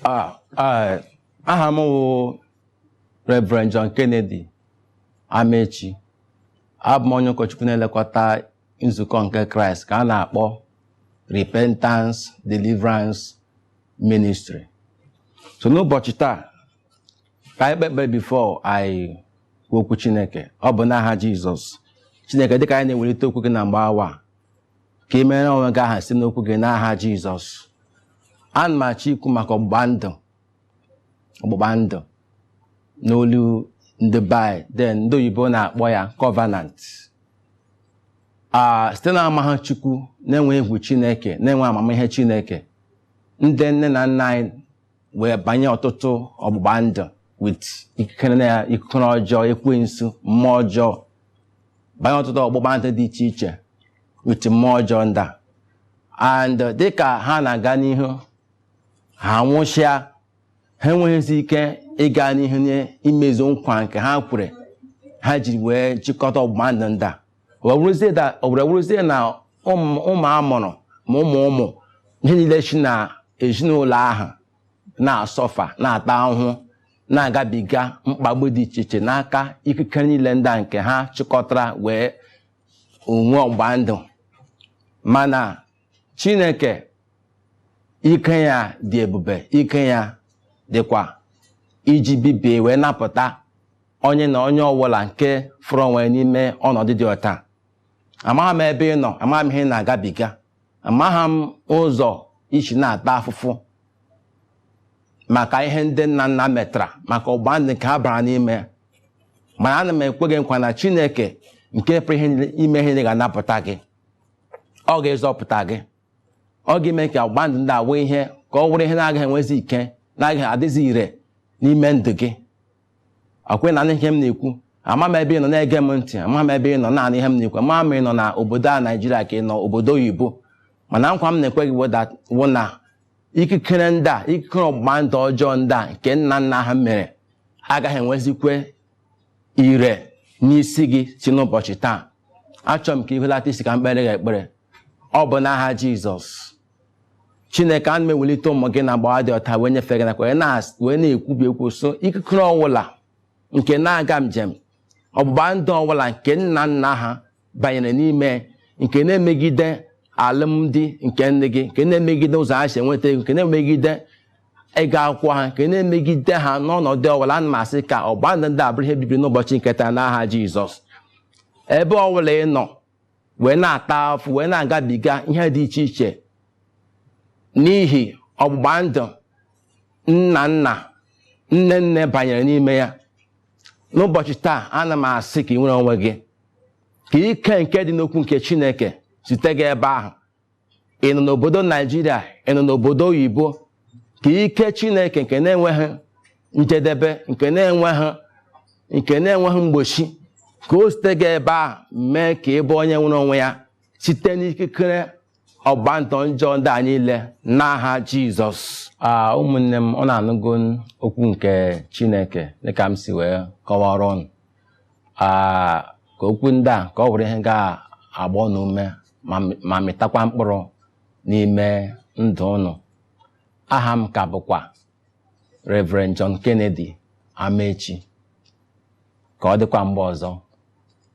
Aha m wụ Reverend John Kennedy Amechi. Abụ m onye ụkọchukwu na-elekọta nzukọ nke Kraịst ka a na-akpọ Repentance Deliverance Ministry. So n'ụbọchị taa, ka anyị kpee ekpere before anyị kwuo okwu Chineke. Ọ bụ n'aha Jizọs. Chineke, dịka anyị na-ewelite okwu gị na mgbe awa a, ka ị mere onwe gị aha site n'okwu gị n'aha Jizọs. Ana m achọ ikwu maka ọgbụgba ndụ, ọgbụgba ndụ n'olu ndị be anyị, then ndị oyibo na-akpọ ya covenant. Site na amaghị Chukwu, na-enwe egwu Chineke, na-enwe amamihe Chineke, ndị nne na nna anyị wee banye ọtụtụ ọgbụgba ndụ with ikikere na ikikere ọjọọ, ekwensu, mmụọ ọjọọ, banye ọtụtụ ọgbụgba ndụ dị iche iche with mmụọ ọjọọ ndị a. And dịka ha na-aga n'ihu, ha nwụchịa, ha enweghịzi ike ịga n'ihu n'imezu nkwa nke ha kwere ha jiri wee jikọta ọgbụgba ndụ ndị a. O were wụrụzie na ụmụ a mụrụ ma ụmụ ụmụ ihe niile si na ezinụlọ ahụ na-asọfa, na-ata ahụhụ, na-agabiga mkpagbu dị iche iche n'aka ikikere niile ndị a nke ha chịkọtara wee onwe ọgbụgba ndụ. Mana Chineke, ike ya dị ebube, ike ya dịkwa iji bibie wee napụta onye na onye ọbụla nke fụrụ onwe n'ime ọnọdụ dị ọta. Amaghị m ebe ị nọ, amaghị m ihe ị na-agabiga, amaghị m ụzọ isi na-ata afụfụ maka ihe ndị nna nna metara, maka ọgbụgba ndụ nke ha bara n'ime. Mana ana m ekwe gị nkwa na Chineke nke pụrụ ime ihe niile ga-anapụta gị, ọ ga-ezọpụta gị, ọ ga-eme ka ọgbụgba ndụ ndị a wee ihe ka ọ wụrụ ihe na-agaghị enwezi ike, na-agaghị adịzi ire n'ime ndụ gị. Ọkwe na ihe m na-ekwu, ama m ebe ị nọ na-ege m ntị, ama m ebe ị nọ naanị ihe m na-ekwu, ama m ị nọ na obodo a Naijiria ka ị nọ obodo oyibo, mana nkwa m na-ekwe gị wụ na ikikere ndị a, ikikere ọgbụgba ndụ ọjọọ ndị a nke nna nna ha mere agaghị enwezikwe ire n'isi gị si n'ụbọchị taa. Achọrọ m ka ị hụlata isi ka m kpere gị ekpere. Ọ bụ n'aha Jizọs. Chineke, ana m ewelite ụmụ gị na mgbawa dị ọta wee nyefee gị n'aka, wee na-ekwubi okwu so ikikere ọwụla nke na-aga njem ọgbụgba ndụ ọbụla nke nna nna ha banyere n'ime, nke na-emegide alụmdi nke nne gị, nke na-emegide ụzọ ha si enweta ego, nke na-emegide ịga akwụkwọ ha, nke na-emegide ha n'ọnọdụ ọbụla, ana m asị ka ọgbụgba ndụ ndị a bụrụ ihe bibiri n'ụbọchị nke taa n'aha Jizọs. Ebe ọbụla ị nọ wee na-ata afụ, wee na-agabiga ihe dị iche iche n'ihi ọgbụgba ndụ nna nna nne nne banyere n'ime ya, n'ụbọchị taa ana m asị ka ị nwere onwe gị, ka ike nke dị n'okwu nke Chineke site gị ebe ahụ. Ị nọ n'obodo Naijiria, ị nọ n'obodo oyibo, ka ike Chineke nke na-enweghị njedebe, nke na-enweghị mgbochi, ka o site gị ebe ahụ mee ka ị bụ onye nwere onwe ya site n'ikikere ọgba ndụ njọ ndị a niile n'aha Jizọs. Ụmụnne m, ọ na-anụgo okwu nke Chineke dịka m si wee kọwara ụnụ. Ka okwu ndị a ka ọ were ihe ga-agba unu ume ma mịtakwa mkpụrụ n'ime ndụ ụnụ. Aha m ka bụkwa Reverend John Kennedy Amechi. Ka ọ dịkwa mgbe ọzọ.